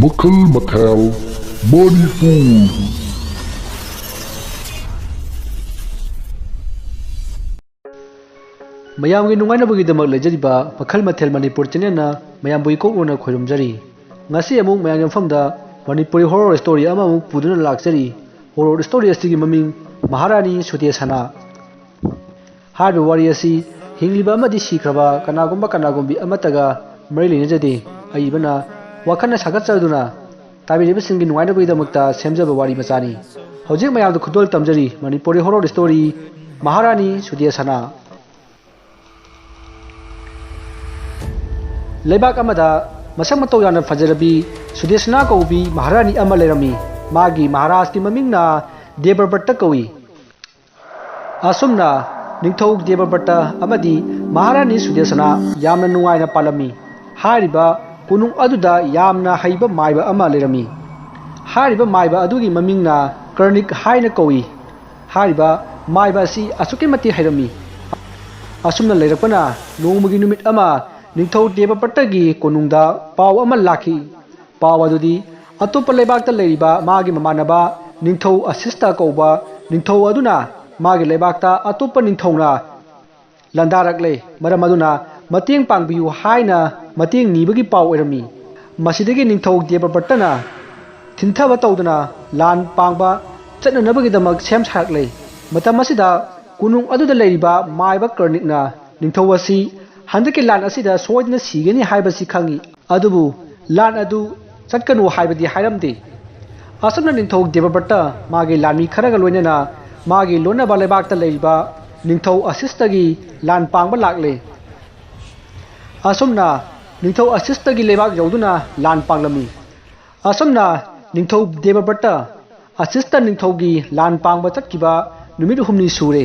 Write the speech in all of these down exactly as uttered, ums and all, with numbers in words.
ꯃꯈꯜ ꯃꯊꯦꯜ ꯃꯅꯤꯄꯨꯔ꯫ ꯃꯌꯥꯝꯒꯤ ꯅꯨꯡꯉꯥꯏꯅꯕꯒꯤꯗꯃꯛ ꯂꯩꯖꯔꯤꯕ ꯃꯈꯜ ꯃꯊꯦꯜ ꯃꯅꯤꯄꯨꯔ ꯆꯦꯅꯦꯜꯅ ꯃꯌꯥꯝꯕꯨ ꯏꯀꯣꯛ ꯂꯣꯟꯅ ꯈꯣꯏꯔꯨꯝꯖꯔꯤ꯫ ꯉꯁꯤ ꯑꯃꯨꯛ ꯃꯌꯥꯝꯒꯤ ꯃꯐꯝꯗ ꯃꯅꯤꯄꯨꯔꯤ ꯍꯣꯔꯣꯔ ꯁ꯭ꯇꯣꯔꯤ ꯑꯃꯃꯨꯛ ꯄꯨꯗꯨꯅ ꯂꯥꯛꯆꯔꯤ꯫ ꯍꯣꯔꯣꯔ ꯁ꯭ꯇꯣꯔꯤ ꯑꯁꯤꯒꯤ ꯃꯃꯤꯡ ꯃꯍꯥꯔꯥꯅꯤ ꯁꯨꯗꯦꯁꯅꯥ꯫ ꯍꯥꯏꯔꯤꯕ ꯋꯥꯔꯤ ꯑꯁꯤ ꯍꯤꯡꯂꯤꯕ ꯑꯃꯗꯤ ꯁꯤꯈ꯭ꯔꯕ ꯀꯅꯥꯒꯨꯝꯕ ꯀꯅꯥꯒꯨꯝꯕꯤ ꯑꯃꯠꯇꯒ ꯃꯔꯤ ꯂꯩꯅꯖꯗꯦ꯫ ꯑꯏꯕꯅ ꯋꯥꯈꯜꯅ ꯁꯥꯒꯠꯆꯗꯨꯅ ꯇꯥꯕꯤꯔꯤꯕꯁꯤꯡꯒꯤ ꯅꯨꯡꯉꯥꯏꯅꯕꯒꯤꯗꯃꯛꯇ ꯁꯦꯝꯖꯕ ꯋꯥꯔꯤ ꯃꯆꯥꯅꯤ꯫ ꯍꯧꯖꯤꯛ ꯃꯌꯥꯝꯗ ꯈꯨꯗꯣꯜ ꯇꯝꯖꯔꯤ ꯃꯅꯤꯄꯨꯔꯤ ꯍꯣꯔꯣꯔ ꯁ꯭ꯇꯣꯔꯤ ꯃꯍꯥꯔꯥꯅꯤ ꯁꯨꯗꯦꯁꯅꯥ꯫ ꯂꯩꯕꯥꯛ ꯑꯃꯗ ꯃꯁꯛ ꯃꯇꯧ ꯌꯥꯝꯅ ꯐꯖꯔꯕꯤ ꯁꯨꯗꯦꯁꯅꯥ ꯀꯧꯕꯤ ꯃꯍꯥꯔꯥꯅꯤ ꯑꯃ ꯂꯩꯔꯝꯃꯤ꯫ ꯃꯥꯒꯤ ꯃꯍꯥꯔꯥꯖꯀꯤ ꯃꯃꯤꯡꯅ ꯗꯦꯕꯕ꯭ꯔꯠꯇ ꯀꯧꯏ꯫ ꯑꯁꯨꯝꯅ ꯅꯤꯡꯊꯧ ꯗꯦꯕꯕ꯭ꯔꯠꯇ ꯑꯃꯗꯤ ꯃꯍꯥꯔꯥꯅꯤ ꯁꯨꯗꯦꯁꯅꯥ ꯌꯥꯝꯅ ꯅꯨꯡꯉꯥꯏꯅ ꯄꯥꯜꯂꯝꯃꯤ꯫ ꯍꯥꯏꯔꯤꯕ ꯀꯣꯅꯨꯡ ꯑꯗꯨꯗ ꯌꯥꯝꯅ ꯍꯩꯕ ꯃꯥꯏꯕ ꯑꯃ ꯂꯩꯔꯝꯃꯤ꯫ ꯍꯥꯏꯔꯤꯕ ꯃꯥꯏꯕ ꯑꯗꯨꯒꯤ ꯃꯃꯤꯡꯅ ꯀꯔꯅꯤꯛ ꯍꯥꯏꯅ ꯀꯧꯏ꯫ ꯍꯥꯏꯔꯤꯕ ꯃꯥꯏꯕ ꯑꯁꯤ ꯑꯁꯨꯛꯀꯤ ꯃꯇꯤꯛ ꯍꯩꯔꯝꯃꯤ꯫ ꯑꯁꯨꯝꯅ ꯂꯩꯔꯛꯄꯅ ꯅꯣꯡꯃꯒꯤ ꯅꯨꯃꯤꯠ ꯑꯃ ꯅꯤꯡꯊꯧ ꯗꯦꯕꯕ꯭ꯔꯠꯇꯒꯤ ꯀꯣꯅꯨꯡꯗ ꯄꯥꯎ ꯑꯃ ꯂꯥꯛꯈꯤ꯫ ꯄꯥꯎ ꯑꯗꯨꯗꯤ ꯑꯇꯣꯞꯄ ꯂꯩꯕꯥꯛꯇ ꯂꯩꯔꯤꯕ ꯃꯥꯒꯤ ꯃꯃꯥꯟꯅꯕ ꯅꯤꯡꯊꯧ ꯑꯁꯤꯁꯇ ꯀꯧꯕ ꯅꯤꯡꯊꯧ ꯑꯗꯨꯅ ꯃꯥꯒꯤ ꯂꯩꯕꯥꯛꯇ ꯑꯇꯣꯞꯄ ꯅꯤꯡꯊꯧꯅ ꯂꯥꯟꯗꯥꯔꯛꯂꯦ꯫ ꯃꯔꯝ ꯑꯗꯨꯅ ꯃꯇꯦꯡ ꯄꯥꯡꯕꯤꯌꯨ ꯍꯥꯏꯅ ꯃꯇꯦꯡ ꯅꯤꯕꯒꯤ ꯄꯥꯎ ꯑꯣꯏꯔꯝꯃꯤ꯫ ꯃꯁꯤꯗꯒꯤ ꯅꯤꯡꯊꯧ ꯗꯦꯕꯕ꯭ꯔꯠꯇꯅ ꯊꯤꯟꯊꯕ ꯇꯧꯗꯨꯅ ꯂꯥꯟ ꯄꯥꯡꯕ ꯆꯠꯅꯅꯕꯒꯤꯗꯃꯛ ꯁꯦꯝ ꯁꯥꯔꯛꯂꯦ꯫ ꯃꯇꯝ ꯑꯁꯤꯗ ꯀꯣꯅꯨꯡ ꯑꯗꯨꯗ ꯂꯩꯔꯤꯕ ꯃꯥꯏꯕ ꯀꯔꯅꯤꯛꯅ ꯅꯤꯡꯊꯧ ꯑꯁꯤ ꯍꯟꯗꯛꯀꯤ ꯂꯥꯟ ꯑꯁꯤꯗ ꯁꯣꯏꯗꯅ ꯁꯤꯒꯅꯤ ꯍꯥꯏꯕꯁꯤ ꯈꯪꯏ꯫ ꯑꯗꯨꯕꯨ ꯂꯥꯟ ꯑꯗꯨ ꯆꯠꯀꯅꯨ ꯍꯥꯏꯕꯗꯤ ꯍꯥꯏꯔꯝꯗꯦ꯫ ꯑꯁꯨꯝꯅ ꯅꯤꯡꯊꯧ ꯗꯦꯕꯕ꯭ꯔꯠꯇ ꯃꯥꯒꯤ ꯂꯥꯟꯃꯤ ꯈꯔꯒ ꯂꯣꯏꯅꯅ ꯃꯥꯒꯤ ꯂꯣꯟꯅꯕ ꯂꯩꯕꯥꯛꯇ ꯂꯩꯔꯤꯕ ꯅꯤꯡꯊꯧ ꯑꯁꯤꯁꯇꯒꯤ ꯂꯥꯟ ꯄꯥꯡꯕ ꯂꯥꯛꯂꯦ꯫ ꯑꯁꯨꯝꯅ ꯅꯤꯡꯊꯧ ꯑꯁꯤꯁꯇꯒꯤ ꯂꯩꯕꯥꯛ ꯌꯧꯗꯨꯅ ꯂꯥꯟ ꯄꯥꯡꯂꯝꯃꯤ꯫ ꯑꯁꯨꯝꯅ ꯅꯤꯡꯊꯧ ꯗꯦꯕꯕ꯭ꯔꯠꯇ ꯑꯁꯤꯁꯇ ꯅꯤꯡꯊꯧꯒꯤ ꯂꯥꯟ ꯄꯥꯡꯕ ꯆꯠꯈꯤꯕ ꯅꯨꯃꯤꯠ ꯍꯨꯝꯅꯤ ꯁꯨꯔꯦ꯫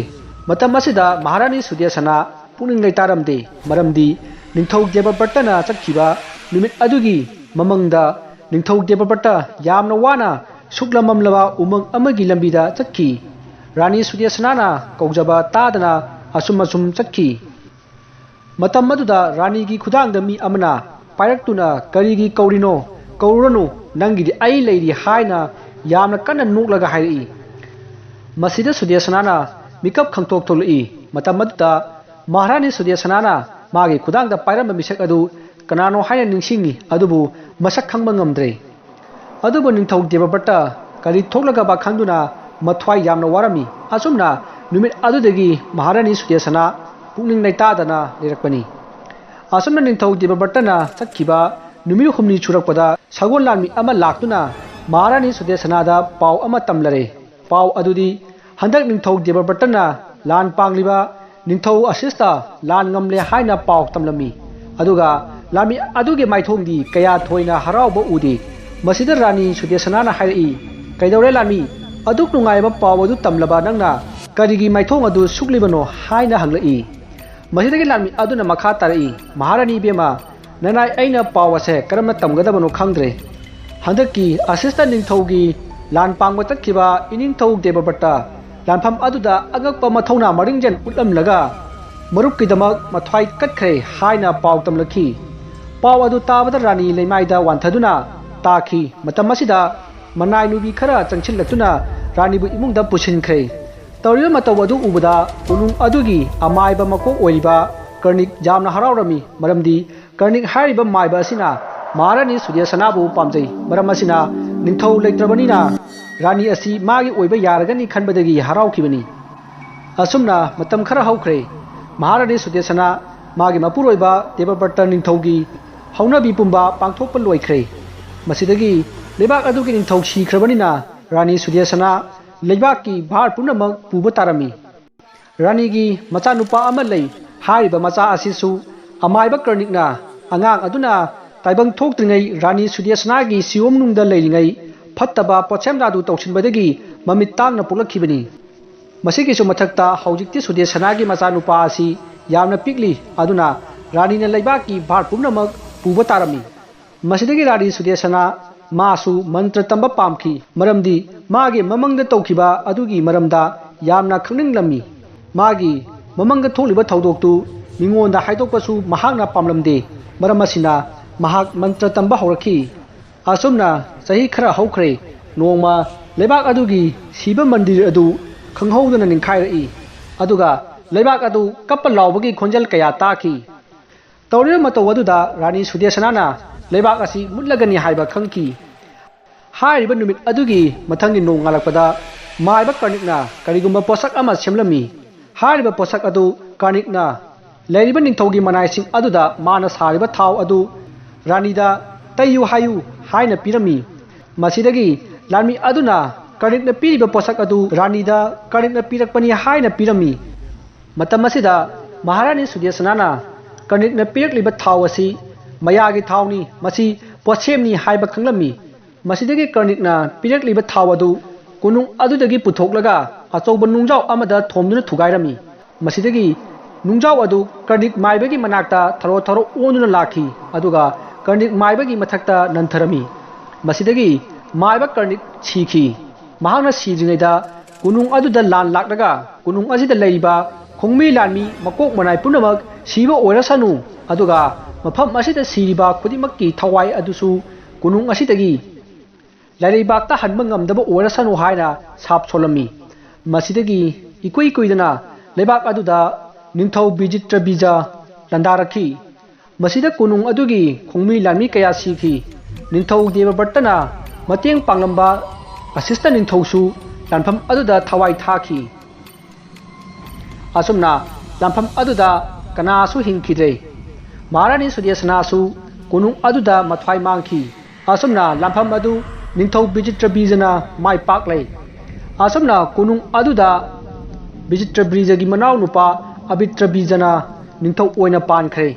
ꯃꯇꯝ ꯑꯁꯤꯗ ꯃꯍꯥꯔꯥꯅꯤ ꯁꯨꯗꯦꯁꯅꯥ ꯄꯨꯛꯅꯤꯡ ꯂꯩꯇꯥꯔꯝꯗꯦ꯫ ꯃꯔꯝꯗꯤ ꯅꯤꯡꯊꯧ ꯗꯦꯕꯕ꯭ꯔꯠꯇꯅ ꯆꯠꯈꯤꯕ ꯅꯨꯃꯤꯠ ꯑꯗꯨꯒꯤ ꯃꯃꯪꯗ ꯅꯤꯡꯊꯧ ꯗꯦꯕꯕ꯭ꯔꯠꯇ ꯌꯥꯝꯅ ꯋꯥꯅ ꯁꯨꯛꯂꯝꯃꯝꯂꯕ ꯎꯃꯪ ꯑꯃꯒꯤ ꯂꯝꯕꯤꯗ ꯆꯠꯈꯤ꯫ ꯔꯥꯅꯤ ꯁꯨꯗꯦꯁꯅꯥꯅ ꯀꯧꯖꯕ ꯇꯥꯗꯅ ꯑꯁꯨꯝ ꯑꯁꯨꯝ ꯆꯠꯈꯤ꯫ ꯃꯇꯝ ꯑꯗꯨꯗ ꯔꯥꯅꯤꯒꯤ ꯈꯨꯗꯥꯡꯗ ꯃꯤ ꯑꯃꯅ ꯄꯥꯏꯔꯛꯇꯨꯅ ꯀꯔꯤꯒꯤ ꯀꯧꯔꯤꯅꯣ? "ꯀꯧꯔꯨꯔꯅꯨ, ꯅꯪꯒꯤꯗꯤ ꯑꯩ ꯂꯩꯔꯤ" ꯍꯥꯏꯅ ꯌꯥꯝꯅ ꯀꯟꯅ ꯅꯣꯛꯂꯒ ꯍꯥꯏꯔꯛꯏ꯫ ꯃꯁꯤꯗ ꯁꯨꯗꯦꯁꯅꯥꯅ ꯃꯤꯀꯞ ꯈꯪꯊꯣꯛ ꯊꯣꯛꯂꯛꯏ꯫ ꯃꯇꯝ ꯑꯗꯨꯗ ꯃꯍꯥꯔꯥꯅꯤ ꯁꯨꯗꯦꯁꯅꯥꯅ ꯃꯥꯒꯤ ꯈꯨꯗꯥꯡꯗ ꯄꯥꯏꯔꯝꯕ ꯃꯤꯁꯛ ꯑꯗꯨ ꯀꯅꯥꯅꯣ ꯍꯥꯏꯅ ꯅꯤꯡꯁꯤꯡꯉꯤ, ꯑꯗꯨꯕꯨ ꯃꯁꯛ ꯈꯪꯕ ꯉꯝꯗ꯭ꯔꯦ꯫ ꯑꯗꯨꯕꯨ ꯅꯤꯡꯊꯧ ꯗꯦꯕꯕ꯭ꯔꯠꯇ ꯀꯔꯤ ꯊꯣꯛꯂꯒꯕ ꯈꯪꯗꯨꯅ ꯃꯊ꯭ꯋꯥꯏ ꯌꯥꯝꯅ ꯋꯥꯔꯝꯃꯤ꯫ ꯑꯁꯨꯝꯅ ꯅꯨꯃꯤꯠ ꯑꯗꯨꯗꯒꯤ ꯃꯍꯥꯔꯥꯅꯤ ꯁꯨꯗꯦꯁꯅꯥ ꯄꯨꯛꯅꯤꯡ ꯂꯩꯇꯥꯗꯅ ꯂꯩꯔꯛꯄꯅꯤ꯫ ꯑꯁꯨꯝꯅ ꯅꯤꯡꯊꯧ ꯗꯦꯕꯕ꯭ꯔꯠꯇꯅ ꯆꯠꯈꯤꯕ ꯅꯨꯃꯤꯠ ꯍꯨꯝꯅꯤ ꯁꯨꯔꯛꯄꯗ ꯁꯒꯣꯜ ꯂꯥꯟꯃꯤ ꯑꯃ ꯂꯥꯛꯇꯨꯅ ꯃꯍꯥꯔꯥꯅꯤ ꯁꯨꯗꯦꯁꯅꯥꯗ ꯄꯥꯎ ꯑꯃ ꯇꯝꯂꯔꯦ꯫ ꯄꯥꯎ ꯑꯗꯨꯗꯤ ꯍꯟꯗꯛ ꯅꯤꯡꯊꯧ ꯗꯦꯕꯕ꯭ꯔꯠꯇꯅ ꯂꯥꯟ ꯄꯥꯡꯂꯤꯕ ꯅꯤꯡꯊꯧ ꯑꯁꯤꯁꯇ ꯂꯥꯟ ꯉꯝꯂꯦ ꯍꯥꯏꯅ ꯄꯥꯎ ꯇꯝꯂꯝꯃꯤ꯫ ꯑꯗꯨꯒ ꯂꯥꯟꯃꯤ ꯑꯗꯨꯒꯤ ꯃꯥꯏꯊꯣꯡꯗꯤ ꯀꯌꯥ ꯊꯣꯏꯅ ꯍꯔꯥꯎꯕ ꯎꯗꯦ꯫ ꯃꯁꯤꯗ ꯔꯥꯅꯤ ꯁꯨꯗꯦꯁꯅꯥꯅ ꯍꯥꯏꯔꯛꯏ, "ꯀꯩꯗꯧꯔꯦ ꯂꯥꯟꯃꯤ? ꯑꯗꯨꯛ ꯅꯨꯡꯉꯥꯏꯕ ꯄꯥꯎ ꯑꯗꯨ ꯇꯝꯂꯕ ꯅꯪꯅ ꯀꯔꯤꯒꯤ ꯃꯥꯏꯊꯣꯡ ꯑꯗꯨ ꯁꯨꯛꯂꯤꯕꯅꯣ?" ꯍꯥꯏꯅ ꯍꯪꯂꯛꯏ꯫ ꯃꯁꯤꯗꯒꯤ ꯂꯥꯟꯃꯤ ꯑꯗꯨꯅ ꯃꯈꯥ ꯇꯥꯔꯛꯏ, "ꯃꯍꯥꯔꯥꯅꯤ ꯏꯕꯦꯝꯃ, ꯅꯅꯥꯏ ꯑꯩꯅ ꯄꯥꯎ ꯑꯁꯦ ꯀꯔꯝꯅ ꯇꯝꯒꯗꯕꯅꯣ ꯈꯪꯗ꯭ꯔꯦ꯫ ꯍꯟꯗꯛꯀꯤ ꯑꯁꯤꯁꯇ ꯅꯤꯡꯊꯧꯒꯤ ꯂꯥꯟ ꯄꯥꯡꯕ ꯆꯠꯈꯤꯕ ꯏꯅꯤꯡꯊꯧ ꯗꯦꯕꯕ꯭ꯔꯠꯇ ꯂꯥꯟꯐꯝ ꯑꯗꯨꯗ ꯑꯉꯛꯄ ꯃꯊꯧꯅꯥ ꯃꯔꯤꯡꯖꯦꯜ ꯎꯠꯂꯝꯂꯒ ꯃꯔꯨꯞꯀꯤꯗꯃꯛ ꯃꯊ꯭ꯋꯥꯏ ꯀꯠꯈ꯭ꯔꯦ" ꯍꯥꯏꯅ ꯄꯥꯎ ꯇꯝꯂꯛꯈꯤ꯫ ꯄꯥꯎ ꯑꯗꯨ ꯇꯥꯕꯗ ꯔꯥꯅꯤ ꯂꯩꯃꯥꯏꯗ ꯋꯥꯟꯊꯗꯨꯅ ꯇꯥꯈꯤ꯫ ꯃꯇꯝ ꯑꯁꯤꯗ ꯃꯅꯥꯏ ꯅꯨꯕꯤ ꯈꯔ ꯆꯪꯁꯤꯜꯂꯛꯇꯨꯅ ꯔꯥꯅꯤꯕꯨ ꯏꯃꯨꯡꯗ ꯄꯨꯁꯤꯟꯈ꯭ꯔꯦ꯫ ꯇꯧꯔꯤꯕ ꯃꯇꯧ ꯑꯗꯨ ꯎꯕꯗ ꯀꯣꯅꯨꯡ ꯑꯗꯨꯒꯤ ꯑꯃꯥꯏꯕ ꯃꯀꯣꯛ ꯑꯣꯏꯔꯤꯕ ꯀꯔꯅꯤꯛ ꯌꯥꯝꯅ ꯍꯔꯥꯎꯔꯝꯃꯤ꯫ ꯃꯔꯝꯗꯤ ꯀꯔꯅꯤꯛ ꯍꯥꯏꯔꯤꯕ ꯃꯥꯏꯕ ꯑꯁꯤꯅ ꯃꯍꯥꯔꯥꯅꯤ ꯁꯨꯗꯦꯁꯅꯥꯕꯨ ꯄꯥꯝꯖꯩ꯫ ꯃꯔꯝ ꯑꯁꯤꯅ ꯅꯤꯡꯊꯧ ꯂꯩꯇ꯭ꯔꯕꯅꯤꯅ ꯔꯥꯅꯤ ꯑꯁꯤ ꯃꯥꯒꯤ ꯑꯣꯏꯕ ꯌꯥꯔꯒꯅꯤ ꯈꯟꯕꯗꯒꯤ ꯍꯔꯥꯎꯈꯤꯕꯅꯤ꯫ ꯑꯁꯨꯝꯅ ꯃꯇꯝ ꯈꯔ ꯍꯧꯈ꯭ꯔꯦ꯫ ꯃꯍꯥꯔꯥꯅꯤ ꯁꯨꯗꯦꯁꯅꯥ ꯃꯥꯒꯤ ꯃꯄꯨꯔꯣꯏꯕ ꯗꯦꯕꯕ꯭ꯔꯠꯇ ꯅꯤꯡꯊꯧꯒꯤ ꯍꯧꯅꯕꯤ ꯄꯨꯝꯕ ꯄꯥꯡꯊꯣꯛꯄ ꯂꯣꯏꯈ꯭ꯔꯦ꯫ ꯃꯁꯤꯗꯒꯤ ꯂꯩꯕꯥꯛ ꯑꯗꯨꯒꯤ ꯅꯤꯡꯊꯧ ꯁꯤꯈ꯭ꯔꯕꯅꯤꯅ ꯔꯥꯅꯤ ꯁꯨꯗꯦꯁꯅꯥ ꯂꯩꯕꯥꯛꯀꯤ ꯚꯥꯔ ꯄꯨꯝꯅꯃꯛ ꯄꯨꯕ ꯇꯥꯔꯝꯃꯤ꯫ ꯔꯥꯅꯤꯒꯤ ꯃꯆꯥꯅꯨꯄꯥ ꯑꯃ ꯂꯩ꯫ ꯍꯥꯏꯔꯤꯕ ꯃꯆꯥ ꯑꯁꯤꯁꯨ ꯑꯃꯥꯏꯕ ꯀꯔꯅꯤꯛꯅ ꯑꯉꯥꯡ ꯑꯗꯨꯅ ꯇꯥꯏꯕꯪ ꯊꯣꯛꯇ꯭ꯔꯤꯉꯩ ꯔꯥꯅꯤ ꯁꯨꯗꯦꯁꯅꯥꯒꯤ ꯁꯤꯌꯣꯝꯅꯨꯡꯗ ꯂꯩꯔꯤꯉꯩ ꯐꯠꯇꯕ ꯄꯣꯠꯁꯦꯝ ꯖꯥꯗꯨ ꯇꯧꯁꯤꯟꯕꯗꯒꯤ ꯃꯃꯤꯠ ꯇꯥꯡꯅ ꯄꯣꯛꯂꯛꯈꯤꯕꯅꯤ꯫ ꯃꯁꯤꯒꯤꯁꯨ ꯃꯊꯛꯇ ꯍꯧꯖꯤꯛꯇꯤ ꯁꯨꯗꯦꯁꯅꯥꯒꯤ ꯃꯆꯥꯅꯨꯄꯥ ꯑꯁꯤ ꯌꯥꯝꯅ ꯄꯤꯛꯂꯤ, ꯑꯗꯨꯅ ꯔꯥꯅꯤꯅ ꯂꯩꯕꯥꯛꯀꯤ ꯚꯥꯔ ꯄꯨꯝꯅꯃꯛ ꯄꯨꯕ ꯇꯥꯔꯝꯃꯤ꯫ ꯃꯁꯤꯗꯒꯤ ꯔꯥꯅꯤ ꯁꯨꯗꯦꯁꯅꯥ ꯃꯥꯁꯨ ꯃꯟꯇ꯭ꯔ ꯇꯝꯕ ꯄꯥꯝꯈꯤ, ꯃꯔꯝꯗꯤ ꯃꯥꯒꯤ ꯃꯃꯪꯗ ꯇꯧꯈꯤꯕ ꯑꯗꯨꯒꯤ ꯃꯔꯝꯗ ꯌꯥꯝꯅ ꯈꯪꯅꯤꯡꯂꯝꯃꯤ꯫ ꯃꯥꯒꯤ ꯃꯃꯪꯗ ꯊꯣꯛꯂꯤꯕ ꯊꯧꯗꯣꯛꯇꯨ ꯃꯤꯉꯣꯟꯗ ꯍꯥꯏꯗꯣꯛꯄꯁꯨ ꯃꯍꯥꯛꯅ ꯄꯥꯝꯂꯝꯗꯦ꯫ ꯃꯔꯝ ꯑꯁꯤꯅ ꯃꯍꯥꯛ ꯃꯟꯇ꯭ꯔ ꯇꯝꯕ ꯍꯧꯔꯛꯈꯤ꯫ ꯑꯁꯨꯝꯅ ꯆꯍꯤ ꯈꯔ ꯍꯧꯈ꯭ꯔꯦ꯫ ꯅꯣꯡꯃ ꯂꯩꯕꯥꯛ ꯑꯗꯨꯒꯤ ꯁꯤꯕ ꯃꯟꯗꯤꯔ ꯑꯗꯨ ꯈꯪꯍꯧꯗꯅ ꯅꯤꯡꯈꯥꯏꯔꯛꯏ꯫ ꯑꯗꯨꯒ ꯂꯩꯕꯥꯛ ꯑꯗꯨ ꯀꯞꯄ ꯂꯥꯎꯕꯒꯤ ꯈꯣꯟꯖꯦꯜ ꯀꯌꯥ ꯇꯥꯈꯤ꯫ ꯇꯧꯔꯤꯕ ꯃꯇꯧ ꯑꯗꯨꯗ ꯔꯥꯅꯤ ꯁꯨꯗꯦꯁꯅꯥꯅ ꯂꯩꯕꯥꯛ ꯑꯁꯤ ꯃꯨꯠꯂꯒꯅꯤ ꯍꯥꯏꯕ ꯈꯪꯈꯤ꯫ ꯍꯥꯏꯔꯤꯕ ꯅꯨꯃꯤꯠ ꯑꯗꯨꯒꯤ ꯃꯊꯪꯒꯤ ꯅꯣꯡꯉꯥꯜꯂꯛꯄꯗ ꯃꯥꯏꯕ ꯀꯔꯅꯤꯛꯅ ꯀꯔꯤꯒꯨꯝꯕ ꯄꯣꯠꯁꯛ ꯑꯃ ꯁꯦꯝꯂꯝꯃꯤ꯫ ꯍꯥꯏꯔꯤꯕ ꯄꯣꯠꯁꯛ ꯑꯗꯨ ꯀꯔꯅꯤꯛꯅ ꯂꯩꯔꯤꯕ ꯅꯤꯡꯊꯧꯒꯤ ꯃꯅꯥꯏꯁꯤꯡ ꯑꯗꯨꯗ ꯃꯥꯅ ꯁꯥꯔꯤꯕ ꯊꯥꯎ ꯑꯗꯨ ꯔꯥꯅꯤꯗ "ꯇꯩꯌꯨ ꯍꯥꯏꯌꯨ" ꯍꯥꯏꯅ ꯄꯤꯔꯝꯃꯤ꯫ ꯃꯁꯤꯗꯒꯤ ꯂꯥꯟꯃꯤ ꯑꯗꯨꯅ ꯀꯔꯅꯤꯛꯅ ꯄꯤꯔꯤꯕ ꯄꯣꯠꯁꯛ ꯑꯗꯨ ꯔꯥꯅꯤꯗ ꯀꯔꯅꯤꯛꯅ ꯄꯤꯔꯛꯄꯅꯤ ꯍꯥꯏꯅ ꯄꯤꯔꯝꯃꯤ꯫ ꯃꯇꯝ ꯑꯁꯤꯗ ꯃꯍꯥꯔꯥꯅꯤ ꯁꯨꯗꯦꯁꯅꯥꯅ ꯀꯔꯅꯤꯛꯅ ꯄꯤꯔꯛꯂꯤꯕ ꯊꯥꯎ ꯑꯁꯤ ꯃꯌꯥꯒꯤ ꯊꯥꯎꯅꯤ, ꯃꯁꯤ ꯄꯣꯠꯁꯦꯝꯅꯤ ꯍꯥꯏꯕ ꯈꯪꯂꯝꯃꯤ꯫ ꯃꯁꯤꯗꯒꯤ ꯀꯔꯅꯤꯛꯅ ꯄꯤꯔꯛꯂꯤꯕ ꯊꯥꯎ ꯑꯗꯨ ꯀꯣꯅꯨꯡ ꯑꯗꯨꯗꯒꯤ ꯄꯨꯊꯣꯛꯂꯒ ꯑꯆꯧꯕ ꯅꯨꯡꯖꯥꯎ ꯑꯃꯗ ꯊꯣꯝꯗꯨꯅ ꯊꯨꯒꯥꯏꯔꯝꯃꯤ꯫ ꯃꯁꯤꯗꯒꯤ ꯅꯨꯡꯖꯥꯎ ꯑꯗꯨ ꯀꯔꯅꯤꯛ ꯃꯥꯏꯕꯒꯤ ꯃꯅꯥꯛꯇ ꯊꯔꯣ ꯊꯔꯣ ꯑꯣꯟꯗꯨꯅ ꯂꯥꯛꯈꯤ, ꯑꯗꯨꯒ ꯀꯔꯅꯤꯛ ꯃꯥꯏꯕꯒꯤ ꯃꯊꯛꯇ ꯅꯟꯊꯔꯝꯃꯤ꯫ ꯃꯁꯤꯗꯒꯤ ꯃꯥꯏꯕ ꯀꯔꯅꯤꯛ ꯁꯤꯈꯤ꯫ ꯃꯍꯥꯛꯅ ꯁꯤꯗ꯭ꯔꯤꯉꯩꯗ ꯀꯣꯅꯨꯡ ꯑꯗꯨꯗ ꯂꯥꯟ ꯂꯥꯛꯂꯒ ꯀꯣꯅꯨꯡ ꯑꯁꯤꯗ ꯂꯩꯔꯤꯕ ꯈꯣꯡꯃꯤ ꯂꯥꯟꯃꯤ ꯃꯀꯣꯛ ꯃꯅꯥꯏ ꯄꯨꯝꯅꯃꯛ ꯁꯤꯕ ꯑꯣꯏꯔꯁꯅꯨ, ꯑꯗꯨꯒ ꯃꯐꯝ ꯑꯁꯤꯗ ꯁꯤꯔꯤꯕ ꯈꯨꯗꯤꯡꯃꯛꯀꯤ ꯊꯋꯥꯏ ꯑꯗꯨꯁꯨ ꯀꯣꯅꯨꯡ ꯑꯁꯤꯗꯒꯤ ꯂꯩꯔꯩꯕꯥꯛꯇ ꯍꯟꯕ ꯉꯝꯗꯕ ꯑꯣꯏꯔꯁꯅꯨ ꯍꯥꯏꯅ ꯁꯥꯞ ꯁꯣꯜꯂꯝꯃꯤ꯫ ꯃꯁꯤꯗꯒꯤ ꯏꯀꯨꯏ ꯀꯨꯏꯗꯅ ꯂꯩꯕꯥꯛ ꯑꯗꯨꯗ ꯅꯤꯡꯊꯧ ꯕꯤꯖꯤꯇ꯭ꯔꯕꯤꯖ ꯂꯥꯟꯗꯥꯔꯛꯈꯤ꯫ ꯃꯁꯤꯗ ꯀꯣꯅꯨꯡ ꯑꯗꯨꯒꯤ ꯈꯣꯡꯃꯤ ꯂꯥꯟꯃꯤ ꯀꯌꯥ ꯁꯤꯈꯤ꯫ ꯅꯤꯡꯊꯧ ꯗꯦꯕꯕ꯭ꯔꯠꯇꯅ ꯃꯇꯦꯡ ꯄꯥꯡꯂꯝꯕ ꯕꯁꯤꯁꯇ ꯅꯤꯡꯊꯧꯁꯨ ꯂꯥꯟꯐꯝ ꯑꯗꯨꯗ ꯊꯋꯥꯏ ꯊꯥꯈꯤ꯫ ꯑꯁꯨꯝꯅ ꯂꯥꯟꯐꯝ ꯑꯗꯨꯗ ꯀꯅꯥꯁꯨ ꯍꯤꯡꯈꯤꯗ꯭ꯔꯦ꯫ ꯃꯍꯥꯔꯥꯅꯤ ꯁꯨꯗꯦꯁꯅꯥꯁꯨ ꯀꯣꯅꯨꯡ ꯑꯗꯨꯗ ꯃꯊ꯭ꯋꯥꯏ ꯃꯥꯡꯈꯤ꯫ ꯑꯁꯨꯝꯅ ꯂꯥꯟꯐꯝ ꯑꯗꯨ ꯅꯤꯡꯊꯧ ꯕꯤꯖꯤꯇ꯭ꯔꯕꯤꯖꯅ ꯃꯥꯏ ꯄꯥꯛꯂꯦ꯫ ꯑꯁꯨꯝꯅ ꯀꯣꯅꯨꯡ ꯑꯗꯨꯗ ꯕꯤꯖꯤꯇ꯭ꯔꯕꯤꯖꯒꯤ ꯃꯅꯥꯎꯅꯨꯄꯥ ꯑꯕꯤꯇ꯭ꯔꯕꯤꯖꯅ ꯅꯤꯡꯊꯧ ꯑꯣꯏꯅ ꯄꯥꯟꯈ꯭ꯔꯦ꯫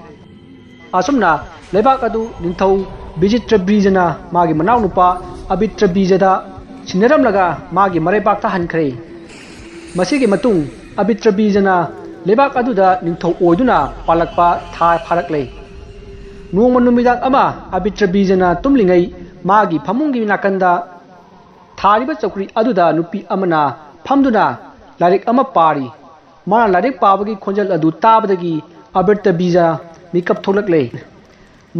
ꯑꯁꯨꯝꯅ ꯂꯩꯕꯥꯛ ꯑꯗꯨ ꯅꯤꯡꯊꯧ ꯕꯤꯖꯤꯇ꯭ꯔꯕꯤꯖꯅ ꯃꯥꯒꯤ ꯃꯅꯥꯎꯅꯨꯄꯥ ꯑꯕꯤꯇ꯭ꯔꯕꯤꯖꯗ ꯁꯤꯟꯅꯔꯝꯂꯒ ꯃꯥꯒꯤ ꯃꯔꯩꯕꯥꯛꯇ ꯍꯟꯈ꯭ꯔꯦ꯫ ꯃꯁꯤꯒꯤ ꯃꯇꯨꯡ ꯑꯕꯤꯇ꯭ꯔꯕꯤꯖꯅ ꯂꯩꯕꯥꯛ ꯑꯗꯨꯗ ꯅꯤꯡꯊꯧ ꯑꯣꯏꯗꯨꯅ ꯄꯥꯜꯂꯛꯄ ꯊꯥ ꯐꯥꯔꯛꯂꯦ꯫ ꯅꯣꯡꯃ ꯅꯨꯃꯤꯗꯥꯡ ꯑꯃ ꯑꯕꯤꯇ꯭ꯔꯕꯤꯖꯅ ꯇꯨꯝꯂꯤꯉꯩ ꯃꯥꯒꯤ ꯐꯃꯨꯡꯒꯤ ꯅꯥꯀꯟꯗ ꯊꯥꯔꯤꯕ ꯆꯧꯀ꯭ꯔꯤ ꯑꯗꯨꯗ ꯅꯨꯄꯤ ꯑꯃꯅ ꯐꯝꯗꯨꯅ ꯂꯥꯏꯔꯤꯛ ꯑꯃ ꯄꯥꯔꯤ꯫ ꯃꯥꯅ ꯂꯥꯏꯔꯤꯛ ꯄꯥꯕꯒꯤ ꯈꯣꯟꯖꯦꯜ ꯑꯗꯨ ꯇꯥꯕꯗꯒꯤ ꯑꯕꯤꯇ꯭ꯔꯕꯤꯖ ꯃꯤꯀꯞ ꯊꯣꯛꯂꯛꯂꯦ꯫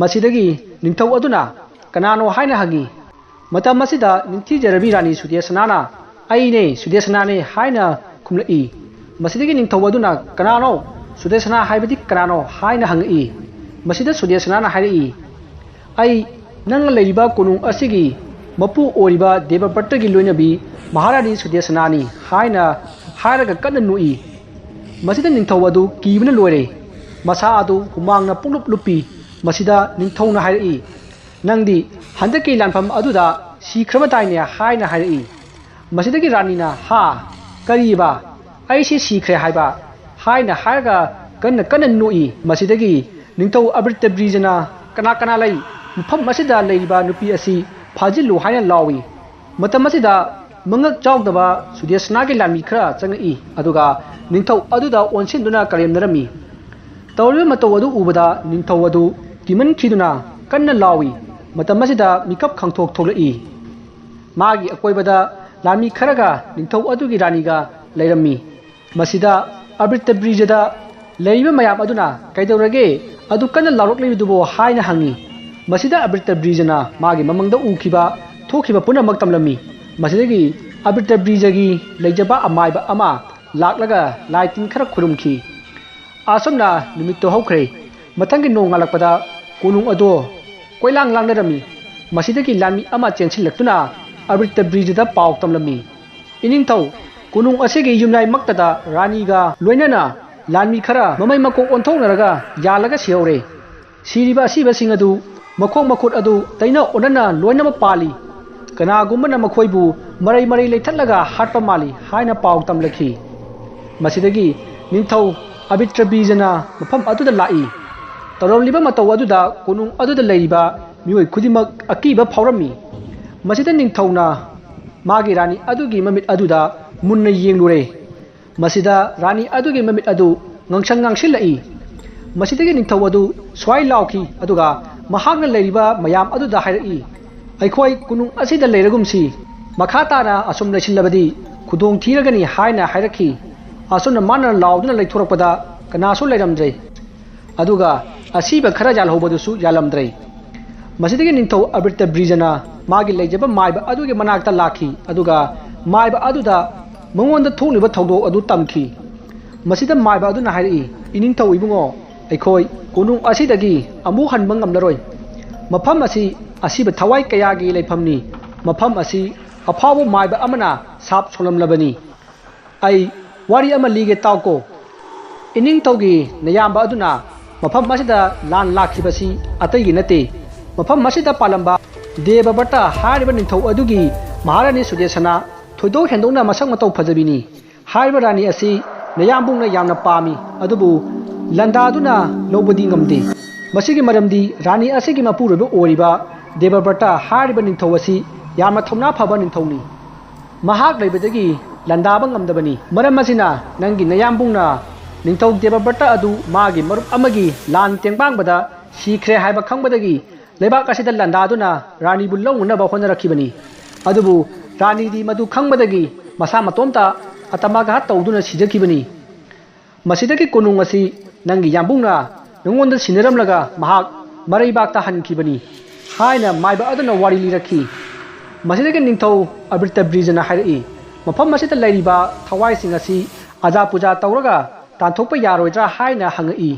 ꯃꯁꯤꯗꯒꯤ ꯅꯤꯡꯊꯧ ꯑꯗꯨꯅ ꯀꯅꯥꯅꯣ ꯍꯥꯏꯅ ꯍꯪꯉꯤ꯫ ꯃꯇꯝ ꯑꯁꯤꯗ ꯅꯤꯡꯊꯤꯖꯔꯕꯤ ꯔꯥꯅꯤ ꯁꯨꯗꯦꯁꯅꯥꯅ "ꯑꯩꯅꯦ, ꯁꯨꯗꯦꯁꯅꯥꯅꯦ" ꯍꯥꯏꯅ ꯈꯨꯝꯂꯛꯏ꯫ ꯃꯁꯤꯗꯒꯤ ꯅꯤꯡꯊꯧ ꯑꯗꯨꯅ "ꯀꯅꯥꯅꯣ? ꯁꯨꯗꯦꯁꯅꯥ ꯍꯥꯏꯕꯗꯤ ꯀꯅꯥꯅꯣ?" ꯍꯥꯏꯅ ꯍꯪꯉꯛꯏ꯫ ꯃꯁꯤꯗ ꯁꯨꯗꯦꯁꯅꯥꯅ ꯍꯥꯏꯔꯛꯏ, "ꯑꯩ ꯅꯪꯅ ꯂꯩꯔꯤꯕ ꯀꯣꯅꯨꯡ ꯑꯁꯤꯒꯤ ꯃꯄꯨ ꯑꯣꯏꯔꯤꯕ ꯗꯦꯕꯕ꯭ꯔꯠꯇꯒꯤ ꯂꯣꯏꯅꯕꯤ ꯃꯍꯥꯔꯥꯅꯤ ꯁꯨꯗꯦꯁꯅꯥꯅꯤ" ꯍꯥꯏꯅ ꯍꯥꯏꯔꯒ ꯀꯟꯅ ꯅꯣꯛꯏ꯫ ꯃꯁꯤꯗ ꯅꯤꯡꯊꯧ ꯑꯗꯨ ꯀꯤꯕꯅ ꯂꯣꯏꯔꯦ꯫ ꯃꯁꯥ ꯑꯗꯨ ꯍꯨꯃꯥꯡꯅ ꯄꯨꯡꯂꯨꯞ ꯂꯨꯞꯄꯤ꯫ ꯃꯁꯤꯗ ꯅꯤꯡꯊꯧꯅ ꯍꯥꯏꯔꯛꯏ, "ꯅꯪꯗꯤ ꯍꯟꯗꯛꯀꯤ ꯂꯥꯟꯐꯝ ꯑꯗꯨꯗ ꯁꯤꯈ꯭ꯔꯕꯗꯥꯏꯅꯦ?" ꯍꯥꯏꯅ ꯍꯥꯏꯔꯛꯏ꯫ ꯃꯁꯤꯗꯒꯤ ꯔꯥꯅꯤꯅ, "ꯍꯥ? ꯀꯔꯤꯕ? ꯑꯩꯁꯤ ꯁꯤꯈ꯭ꯔꯦ ꯍꯥꯏꯕ?" ꯍꯥꯏꯅ ꯍꯥꯏꯔꯒ ꯀꯟꯅ ꯀꯟꯅ ꯅꯣꯛꯏ꯫ ꯃꯁꯤꯗꯒꯤ ꯅꯤꯡꯊꯧ ꯑꯕ꯭ꯔꯤꯇꯕ꯭ꯔꯤꯖꯅ, "ꯀꯅꯥ ꯀꯅꯥ ꯂꯩ? ꯃꯐꯝ ꯑꯁꯤꯗ ꯂꯩꯔꯤꯕ ꯅꯨꯄꯤ ꯑꯁꯤ ꯐꯥꯖꯤꯜꯂꯨ" ꯍꯥꯏꯅ ꯂꯥꯎꯏ꯫ ꯃꯇꯝ ꯑꯁꯤꯗ ꯃꯉꯛ ꯆꯥꯎꯗꯕ ꯁꯨꯗꯦꯁꯅꯥꯒꯤ ꯂꯥꯟꯃꯤ ꯈꯔ ꯆꯪꯉꯛꯏ, ꯑꯗꯨꯒ ꯅꯤꯡꯊꯧ ꯑꯗꯨꯗ ꯑꯣꯟꯁꯤꯟꯗꯨꯅ ꯀꯔꯦꯝꯅꯔꯝꯃꯤ꯫ ꯇꯧꯔꯤꯕ ꯃꯇꯧ ꯑꯗꯨ ꯎꯕꯗ ꯅꯤꯡꯊꯧ ꯑꯗꯨ ꯀꯤꯃꯟꯈꯤꯗꯨꯅ ꯀꯟꯅ ꯂꯥꯎꯏ꯫ ꯃꯇꯝ ꯑꯁꯤꯗ ꯃꯤꯀꯞ ꯈꯪꯊꯣꯛ ꯊꯣꯛꯂꯛꯏ꯫ ꯃꯥꯒꯤ ꯑꯀꯣꯏꯕꯗ ꯂꯥꯟꯃꯤ ꯈꯔꯒ ꯅꯤꯡꯊꯧ ꯑꯗꯨꯒꯤ ꯔꯥꯅꯤꯒ ꯂꯩꯔꯝꯃꯤ꯫ ꯃꯁꯤꯗ ꯑꯕ꯭ꯔꯤꯇꯕ꯭ꯔꯤꯖꯗ ꯂꯩꯔꯤꯕ ꯃꯌꯥꯝ ꯑꯗꯨꯅ, "ꯀꯩꯗꯧꯔꯒꯦ? ꯑꯗꯨ ꯀꯟꯅ ꯂꯥꯎꯔꯛꯂꯤꯕꯗꯨꯕꯨ?" ꯍꯥꯏꯅ ꯍꯪꯉꯤ꯫ ꯃꯁꯤꯗ ꯑꯕ꯭ꯔꯤꯇꯕ꯭ꯔꯤꯖꯅ ꯃꯥꯒꯤ ꯃꯃꯪꯗ ꯎꯈꯤꯕ ꯊꯣꯛꯈꯤꯕ ꯄꯨꯝꯅꯃꯛ ꯇꯝꯂꯝꯃꯤ꯫ ꯃꯁꯤꯗꯒꯤ ꯑꯕ꯭ꯔꯤꯇꯕ꯭ꯔꯤꯖꯒꯤ ꯂꯩꯖꯕ ꯑꯃꯥꯏꯕ ꯑꯃ ꯂꯥꯛꯂꯒ ꯂꯥꯏ ꯇꯤꯟ ꯈꯔ ꯈꯨꯔꯨꯝꯈꯤ꯫ ꯑꯁꯨꯝꯅ ꯅꯨꯃꯤꯠꯇꯨ ꯍꯧꯈ꯭ꯔꯦ꯫ ꯃꯊꯪꯒꯤ ꯅꯣꯡꯉꯥꯜꯂꯛꯄꯗ ꯀꯣꯅꯨꯡ ꯑꯗꯣ ꯀꯣꯏꯂꯥꯡ ꯂꯥꯡꯅꯔꯝꯃꯤ꯫ ꯃꯁꯤꯗꯒꯤ ꯂꯥꯟꯃꯤ ꯑꯃ ꯆꯦꯟꯁꯤꯜꯂꯛꯇꯨꯅ ꯑꯕ꯭ꯔꯤꯇꯕ꯭ꯔꯤꯖꯗ ꯄꯥꯎ ꯇꯝꯂꯝꯃꯤ, "ꯏꯅꯤꯡꯊꯧ, ꯀꯣꯅꯨꯡ ꯑꯁꯤꯒꯤ ꯌꯨꯝꯌꯥꯏꯃꯛꯇꯗ ꯔꯥꯅꯤꯒ ꯂꯣꯏꯅꯅ ꯂꯥꯟꯃꯤ ꯈꯔ ꯃꯃꯩ ꯃꯀꯣꯛ ꯑꯣꯟꯊꯣꯛꯅꯔꯒ ꯌꯥꯜꯂꯒ ꯁꯤꯍꯧꯔꯦ꯫ ꯁꯤꯔꯤꯕ ꯑꯁꯤꯕꯁꯤꯡ ꯑꯗꯨ ꯃꯈꯣꯡ ꯃꯈꯨꯠ ꯑꯗꯨ ꯇꯩꯅ ꯑꯣꯟꯅꯅ ꯂꯣꯏꯅꯃꯛ ꯄꯥꯜꯂꯤ꯫ ꯀꯅꯥꯒꯨꯝꯕꯅ ꯃꯈꯣꯏꯕꯨ ꯃꯔꯩ ꯃꯔꯩ ꯂꯩꯊꯠꯂꯒ ꯍꯥꯠꯄ ꯃꯥꯜꯂꯤ" ꯍꯥꯏꯅ ꯄꯥꯎ ꯇꯝꯂꯛꯈꯤ꯫ ꯃꯁꯤꯗꯒꯤ ꯅꯤꯡꯊꯧ ꯑꯕꯤꯇ꯭ꯔꯕꯤꯖꯅ ꯃꯐꯝ ꯑꯗꯨꯗ ꯂꯥꯛꯏ꯫ ꯇꯧꯔꯝꯂꯤꯕ ꯃꯇꯧ ꯑꯗꯨꯗ ꯀꯣꯅꯨꯡ ꯑꯗꯨꯗ ꯂꯩꯔꯤꯕ ꯃꯤꯑꯣꯏ ꯈꯨꯗꯤꯡꯃꯛ ꯑꯀꯤꯕ ꯐꯥꯎꯔꯝꯃꯤ꯫ ꯃꯁꯤꯗ ꯅꯤꯡꯊꯧꯅ ꯃꯥꯒꯤ ꯔꯥꯅꯤ ꯑꯗꯨꯒꯤ ꯃꯃꯤꯠ ꯑꯗꯨꯗ ꯃꯨꯟꯅ ꯌꯦꯡꯂꯨꯔꯦ꯫ ꯃꯁꯤꯗ ꯔꯥꯅꯤ ꯑꯗꯨꯒꯤ ꯃꯃꯤꯠ ꯑꯗꯨ ꯉꯥꯡꯁꯪ ꯉꯥꯡꯁꯤꯜꯂꯛꯏ꯫ ꯃꯁꯤꯗꯒꯤ ꯅꯤꯡꯊꯧ ꯑꯗꯨ ꯁ꯭ꯋꯥꯏ ꯂꯥꯎꯈꯤ, ꯑꯗꯨꯒ ꯃꯍꯥꯛꯅ ꯂꯩꯔꯤꯕ ꯃꯌꯥꯝ ꯑꯗꯨꯗ ꯍꯥꯏꯔꯛꯏ, "ꯑꯩꯈꯣꯏ ꯀꯣꯅꯨꯡ ꯑꯁꯤꯗ ꯂꯩꯔꯒꯨꯝꯁꯤ꯫ ꯃꯈꯥ ꯇꯥꯅ ꯑꯁꯨꯝ ꯂꯩꯁꯤꯜꯂꯕꯗꯤ ꯈꯨꯗꯣꯡ ꯊꯤꯔꯒꯅꯤ" ꯍꯥꯏꯅ ꯍꯥꯏꯔꯛꯈꯤ꯫ ꯑꯁꯨꯝꯅ ꯃꯥꯅ ꯂꯥꯎꯗꯨꯅ ꯂꯩꯊꯣꯔꯛꯄꯗ ꯀꯅꯥꯁꯨ ꯂꯩꯔꯝꯗ꯭ꯔꯦ꯫ ꯑꯗꯨꯒ ꯑꯁꯤꯕ ꯈꯔ ꯌꯥꯜꯍꯧꯕꯗꯨꯁꯨ ꯌꯥꯜꯂꯝꯗ꯭ꯔꯦ꯫ ꯃꯁꯤꯗꯒꯤ ꯅꯤꯡꯊꯧ ꯑꯕ꯭ꯔꯤꯇ ꯕ꯭ꯔꯤꯖꯅ ꯃꯥꯒꯤ ꯂꯩꯖꯕ ꯃꯥꯏꯕ ꯑꯗꯨꯒꯤ ꯃꯅꯥꯛꯇ ꯂꯥꯛꯈꯤ, ꯑꯗꯨꯒ ꯃꯥꯏꯕ ꯑꯗꯨꯗ ꯃꯉꯣꯟꯗ ꯊꯣꯛꯂꯤꯕ ꯊꯧꯗꯣꯛ ꯑꯗꯨ ꯇꯝꯈꯤ꯫ ꯃꯁꯤꯗ ꯃꯥꯏꯕ ꯑꯗꯨꯅ ꯍꯥꯏꯔꯛꯏ, "ꯏꯅꯤꯡꯊꯧ ꯏꯕꯨꯡꯉꯣ, ꯑꯩꯈꯣꯏ ꯀꯣꯅꯨꯡ ꯑꯁꯤꯗꯒꯤ ꯑꯃꯨꯛ ꯍꯟꯕ ꯉꯝꯂꯔꯣꯏ꯫ ꯃꯐꯝ ꯑꯁꯤ ꯑꯁꯤꯕ ꯊꯋꯥꯏ ꯀꯌꯥꯒꯤ ꯂꯩꯐꯝꯅꯤ꯫ ꯃꯐꯝ ꯑꯁꯤ ꯑꯐꯥꯎꯕ ꯃꯥꯏꯕ ꯑꯃꯅ ꯁꯥꯞ ꯁꯣꯜꯂꯝꯂꯕꯅꯤ꯫ ꯑꯩ ꯋꯥꯔꯤ ꯑꯃ ꯂꯤꯒꯦ ꯇꯥꯎꯀꯣ꯫ ꯏꯅꯤꯡꯊꯧꯒꯤ ꯅꯌꯥꯝꯕ ꯑꯗꯨꯅ ꯃꯐꯝ ꯑꯁꯤꯗ ꯂꯥꯟ ꯂꯥꯛꯈꯤꯕꯁꯤ ꯑꯇꯩꯒꯤ ꯅꯠꯇꯦ꯫ ꯃꯐꯝ ꯑꯁꯤꯗ ꯄꯥꯜꯂꯝꯕ ꯗꯦꯕꯕ꯭ꯔꯇ ꯍꯥꯏꯔꯤꯕ ꯅꯤꯡꯊꯧ ꯑꯗꯨꯒꯤ ꯃꯍꯥꯔꯥꯅꯤ ꯁꯨꯗꯦꯁꯅꯥ ꯊꯣꯏꯗꯣꯛ ꯍꯦꯟꯗꯣꯛꯅ ꯃꯁꯛ ꯃꯇꯧ ꯐꯖꯕꯤꯅꯤ꯫ ꯍꯥꯏꯔꯤꯕ ꯔꯥꯅꯤ ꯑꯁꯤ ꯅꯌꯥꯝꯕꯨꯡꯅ ꯌꯥꯝꯅ ꯄꯥꯝꯃꯤ, ꯑꯗꯨꯕꯨ ꯂꯟꯗꯥꯗꯨꯅ ꯂꯧꯕꯗꯤ ꯉꯝꯗꯦ꯫ ꯃꯁꯤꯒꯤ ꯃꯔꯝꯗꯤ ꯔꯥꯅꯤ ꯑꯁꯤꯒꯤ ꯃꯄꯨꯔꯣꯏꯕ ꯑꯣꯏꯔꯤꯕ ꯗꯦꯕꯕ꯭ꯔꯇ ꯍꯥꯏꯔꯤꯕ ꯅꯤꯡꯊꯧ ꯑꯁꯤ ꯌꯥꯝꯅ ꯊꯧꯅꯥ ꯐꯕ ꯅꯤꯡꯊꯧꯅꯤ꯫ ꯃꯍꯥꯛ ꯂꯩꯕꯗꯒꯤ ꯂꯥꯟꯗꯥꯕ ꯉꯝꯗꯕꯅꯤ꯫ ꯃꯔꯝ ꯑꯁꯤꯅ ꯅꯪꯒꯤ ꯅꯌꯥꯝꯕꯨꯡꯅ ꯅꯤꯡꯊꯧ ꯗꯦꯕꯕ꯭ꯔꯇ ꯑꯗꯨ ꯃꯥꯒꯤ ꯃꯔꯨꯞ ꯑꯃꯒꯤ ꯂꯥꯟ ꯇꯦꯡꯕꯥꯡꯕꯗ ꯁꯤꯈ꯭ꯔꯦ ꯍꯥꯏꯕ ꯈꯪꯕꯗꯒꯤ ꯂꯩꯕꯥꯛ ꯑꯁꯤꯗ ꯂꯥꯟꯗꯥꯗꯨꯅ ꯔꯥꯅꯤꯕꯨ ꯂꯧꯅꯅꯕ ꯍꯣꯠꯅꯔꯛꯈꯤꯕꯅꯤ꯫ ꯑꯗꯨꯕꯨ ꯔꯥꯅꯤꯗꯤ ꯃꯗꯨ ꯈꯪꯕꯗꯒꯤ ꯃꯁꯥ ꯃꯇꯣꯝꯇ ꯑꯇꯃꯒꯍꯠ ꯇꯧꯗꯨꯅ ꯁꯤꯖꯈꯤꯕꯅꯤ꯫ ꯃꯁꯤꯗꯒꯤ ꯀꯣꯅꯨꯡ ꯑꯁꯤ ꯅꯪꯒꯤ ꯌꯥꯝꯕꯨꯡꯅ ꯅꯉꯣꯟꯗ ꯁꯤꯟꯅꯔꯝꯂꯒ ꯃꯍꯥꯛ ꯃꯔꯩꯕꯥꯛꯇ ꯍꯟꯈꯤꯕꯅꯤ" ꯍꯥꯏꯅ ꯃꯥꯏꯕ ꯑꯗꯨꯅ ꯋꯥꯔꯤ ꯂꯤꯔꯛꯈꯤ꯫ ꯃꯁꯤꯗꯒꯤ ꯅꯤꯡꯊꯧ ꯑꯕ꯭ꯔꯤꯇ ꯕ꯭ꯔꯤꯖꯅ ꯍꯥꯏꯔꯛꯏ, "ꯃꯐꯝ ꯑꯁꯤꯗ ꯂꯩꯔꯤꯕ ꯊꯋꯥꯏꯁꯤꯡ ꯑꯁꯤ ꯑꯖꯥ ꯄꯨꯖꯥ ꯇꯧꯔꯒ ꯇꯥꯟꯊꯣꯛꯄ ꯌꯥꯔꯣꯏꯗ꯭ꯔꯥ?" ꯍꯥꯏꯅ ꯍꯪꯉꯛꯏ꯫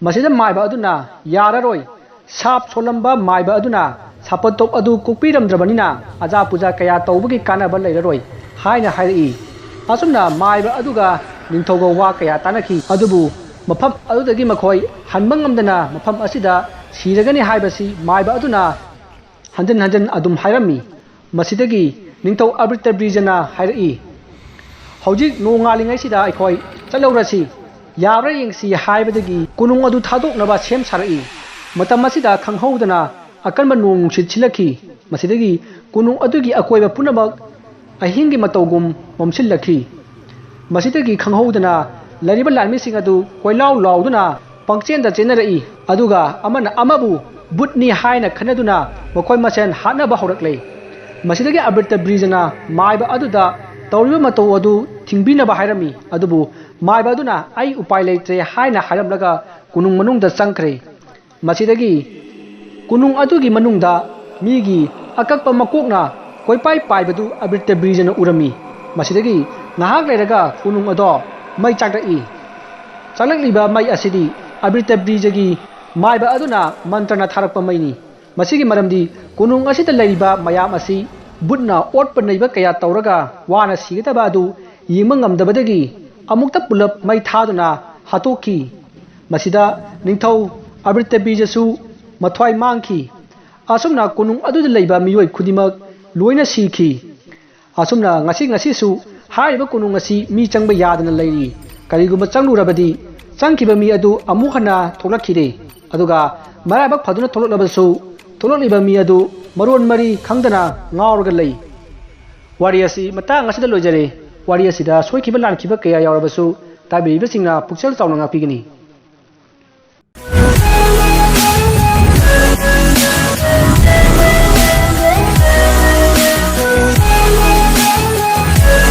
ꯃꯁꯤꯗ ꯃꯥꯏꯕ ꯑꯗꯨꯅ, "ꯌꯥꯔꯔꯣꯏ꯫ ꯁꯥꯞ ꯁꯣꯜꯂꯝꯕ ꯃꯥꯏꯕ ꯑꯗꯨꯅ ꯁꯥꯄꯠꯇꯣꯞ ꯑꯗꯨ ꯀꯣꯛꯄꯤꯔꯝꯗ꯭ꯔꯕꯅꯤꯅ ꯑꯖꯥ ꯄꯨꯖꯥ ꯀꯌꯥ ꯇꯧꯕꯒꯤ ꯀꯥꯟꯅꯕ ꯂꯩꯔꯔꯣꯏ" ꯍꯥꯏꯅ ꯍꯥꯏꯔꯛꯏ꯫ ꯑꯁꯨꯝꯅ ꯃꯥꯏꯕ ꯑꯗꯨꯒ ꯅꯤꯡꯊꯧꯒ ꯋꯥ ꯀꯌꯥ ꯇꯥꯅꯈꯤ꯫ ꯑꯗꯨꯕꯨ ꯃꯐꯝ ꯑꯗꯨꯗꯒꯤ ꯃꯈꯣꯏ ꯍꯟꯕ ꯉꯝꯗꯅ ꯃꯐꯝ ꯑꯁꯤꯗ ꯁꯤꯔꯒꯅꯤ ꯍꯥꯏꯕꯁꯤ ꯃꯥꯏꯕ ꯑꯗꯨꯅ ꯍꯟꯖꯤꯟ ꯍꯟꯖꯤꯟ ꯑꯗꯨꯝ ꯍꯥꯏꯔꯝꯃꯤ꯫ ꯃꯁꯤꯗꯒꯤ ꯅꯤꯡꯊꯧ ꯑꯕ꯭ꯔꯤꯇ ꯕ꯭ꯔꯤꯖꯅ ꯍꯥꯏꯔꯛꯏ, "ꯍꯧꯖꯤꯛ ꯅꯣꯡꯉꯥꯜꯂꯤꯉꯩꯁꯤꯗ ꯑꯩꯈꯣꯏ ꯆꯠꯍꯧꯔꯁꯤ, ꯌꯥꯕ꯭ꯔꯥ ꯌꯦꯡꯁꯤ" ꯍꯥꯏꯕꯗꯒꯤ ꯀꯣꯅꯨꯡ ꯑꯗꯨ ꯊꯥꯗꯣꯛꯅꯕ ꯁꯦꯝ ꯁꯥꯔꯛꯏ꯫ ꯃꯇꯝ ꯑꯁꯤꯗ ꯈꯪꯍꯧꯗꯅ ꯑꯀꯟꯕ ꯅꯣꯡ ꯅꯨꯡꯁꯤꯠ ꯁꯤꯜꯂꯛꯈꯤ꯫ ꯃꯁꯤꯗꯒꯤ ꯀꯣꯅꯨꯡ ꯑꯗꯨꯒꯤ ꯑꯀꯣꯏꯕ ꯄꯨꯝꯅꯃꯛ ꯑꯍꯤꯡꯒꯤ ꯃꯇꯧꯒꯨꯝ ꯃꯝꯁꯤꯜꯂꯛꯈꯤ꯫ ꯃꯁꯤꯗꯒꯤ ꯈꯪꯍꯧꯗꯅ ꯂꯩꯔꯤꯕ ꯂꯥꯟꯃꯤꯁꯤꯡ ꯑꯗꯨ ꯀꯣꯏꯂꯥꯎ ꯂꯥꯎꯗꯨꯅ ꯄꯪꯆꯦꯟꯗ ꯆꯦꯟꯅꯔꯛꯏ, ꯑꯗꯨꯒ ꯑꯃꯅ ꯑꯃꯕꯨ ꯚꯨꯠꯅꯤ ꯍꯥꯏꯅ ꯈꯟꯅꯗꯨꯅ ꯃꯈꯣꯏ ꯃꯁꯦꯟ ꯍꯥꯠꯅꯕ ꯍꯧꯔꯛꯂꯦ꯫ ꯃꯁꯤꯗꯒꯤ ꯑꯕ꯭ꯔꯤꯇ ꯕ꯭ꯔꯤꯖꯅ ꯃꯥꯏꯕ ꯑꯗꯨꯗ ꯇꯧꯔꯤꯕ ꯃꯇꯧ ꯑꯗꯨ ꯊꯤꯡꯕꯤꯅꯕ ꯍꯥꯏꯔꯝꯃꯤ, ꯑꯗꯨꯕꯨ ꯃꯥꯏꯕ ꯑꯗꯨꯅ "ꯑꯩ ꯎꯄꯥꯏ ꯂꯩꯇ꯭ꯔꯦ" ꯍꯥꯏꯅ ꯍꯥꯏꯔꯝꯂꯒ ꯀꯣꯅꯨꯡ ꯃꯅꯨꯡꯗ ꯆꯪꯈ꯭ꯔꯦ꯫ ꯃꯁꯤꯗꯒꯤ ꯀꯣꯅꯨꯡ ꯑꯗꯨꯒꯤ ꯃꯅꯨꯡꯗ ꯃꯤꯒꯤ ꯑꯀꯛꯄ ꯃꯀꯣꯛꯅ ꯀꯣꯏꯄꯥꯏ ꯄꯥꯏꯕꯗꯨ ꯑꯕꯤꯔꯇ ꯕꯤꯔꯖꯅ ꯎꯔꯝꯃꯤ꯫ ꯃꯁꯤꯗꯒꯤ ꯉꯥꯏꯍꯥꯛ ꯂꯩꯔꯒ ꯀꯣꯅꯨꯡ ꯑꯗꯣ ꯃꯩ ꯆꯥꯛꯂꯛꯏ꯫ ꯆꯥꯛꯂꯛꯂꯤꯕ ꯃꯩ ꯑꯁꯤꯗꯤ ꯑꯕꯤꯔꯇ ꯕꯤꯔꯖꯒꯤ ꯃꯥꯏꯕ ꯑꯗꯨꯅ ꯃꯟꯇ꯭ꯔꯅ ꯊꯥꯔꯛꯄ ꯃꯩꯅꯤ꯫ ꯃꯁꯤꯒꯤ ꯃꯔꯝꯗꯤ ꯀꯣꯅꯨꯡ ꯑꯁꯤꯗ ꯂꯩꯔꯤꯕ ꯃꯌꯥꯝ ꯑꯁꯤ ꯕꯨꯠꯅ ꯑꯣꯠꯄ ꯅꯩꯕ ꯀꯌꯥ ꯇꯧꯔꯒ ꯋꯥꯅ ꯁꯤꯒꯗꯕ ꯑꯗꯨ ꯌꯦꯡꯕ ꯉꯝꯗꯕꯗꯒꯤ ꯑꯃꯨꯛꯇ ꯄꯨꯂꯞ ꯃꯩ ꯊꯥꯗꯨꯅ ꯍꯥꯠꯇꯣꯛꯈꯤ꯫ ꯃꯁꯤꯗ ꯅꯤꯡꯊꯧ ꯑꯕꯤꯔꯇ ꯕꯤꯔꯖꯁꯨ ꯃꯊ꯭ꯋꯥꯏ ꯃꯥꯡꯈꯤ꯫ ꯑꯁꯨꯝꯅ ꯀꯣꯅꯨꯡ ꯑꯗꯨꯗ ꯂꯩꯕ ꯃꯤꯑꯣꯏ ꯈꯨꯗꯤꯡꯃꯛ ꯂꯣꯏꯅ ꯁꯤꯈꯤ꯫ ꯑꯁꯨꯝꯅ ꯉꯁꯤ ꯉꯁꯤꯁꯨ ꯍꯥꯏꯔꯤꯕ ꯀꯣꯅꯨꯡ ꯑꯁꯤ ꯃꯤ ꯆꯪꯕ ꯌꯥꯗꯅ ꯂꯩꯔꯤ꯫ ꯀꯔꯤꯒꯨꯝꯕ ꯆꯪꯂꯨꯔꯕꯗꯤ ꯆꯪꯈꯤꯕ ꯃꯤ ꯑꯗꯨ ꯑꯃꯨꯛ ꯍꯟꯅ ꯊꯣꯛꯂꯛꯈꯤꯗꯦ꯫ ꯑꯗꯨꯒ ꯃꯔꯥꯏꯕꯛ ꯐꯗꯨꯅ ꯊꯣꯛꯂꯛꯂꯕꯁꯨ ꯊꯣꯛꯂꯛꯂꯤꯕ ꯃꯤ ꯑꯗꯨ ꯃꯔꯣꯟ ꯃꯔꯤ ꯈꯪꯗꯅ ꯉꯥꯎꯔꯒ ꯂꯩ꯫ ꯋꯥꯔꯤ ꯑꯁꯤ ꯃꯇꯥꯡ ꯑꯁꯤꯗ ꯂꯣꯏꯖꯔꯦ꯫ ꯋꯥꯔꯤ ꯑꯁꯤꯗ ꯁꯣꯏꯈꯤꯕ ꯂꯥꯟꯈꯤꯕ ꯀꯌꯥ ꯌꯥꯎꯔꯕꯁꯨ ꯇꯥꯕꯤꯔꯤꯕꯁꯤꯡꯅ ꯄꯨꯛꯆꯦꯜ ꯆꯥꯎꯅ ꯉꯥꯛꯄꯤꯒꯅꯤ꯫